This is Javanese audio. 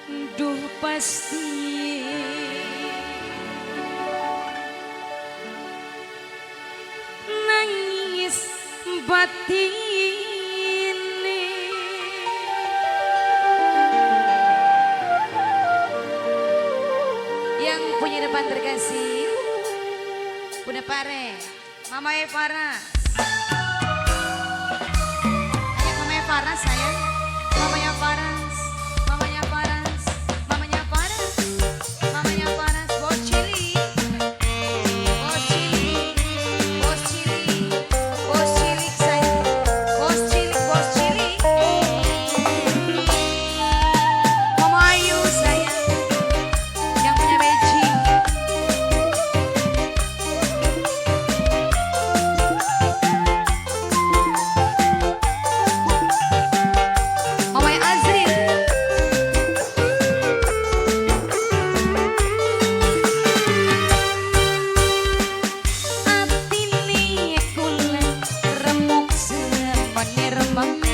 Duh pasti nangis batin. Yang punya depan terkasih Bunda Pare, Mama Evara. Ayo Mama Evara sayang. Mamanya Faras, mamanya Faras, mamanya Faras, mamanya Faras, bos cili, bos cili, bos cili, bos cilik sayang, bos cilik, bos cili. Mama Ayu sayang, yang punya beci. Mama Azrin. Atine kula remuk semene remang.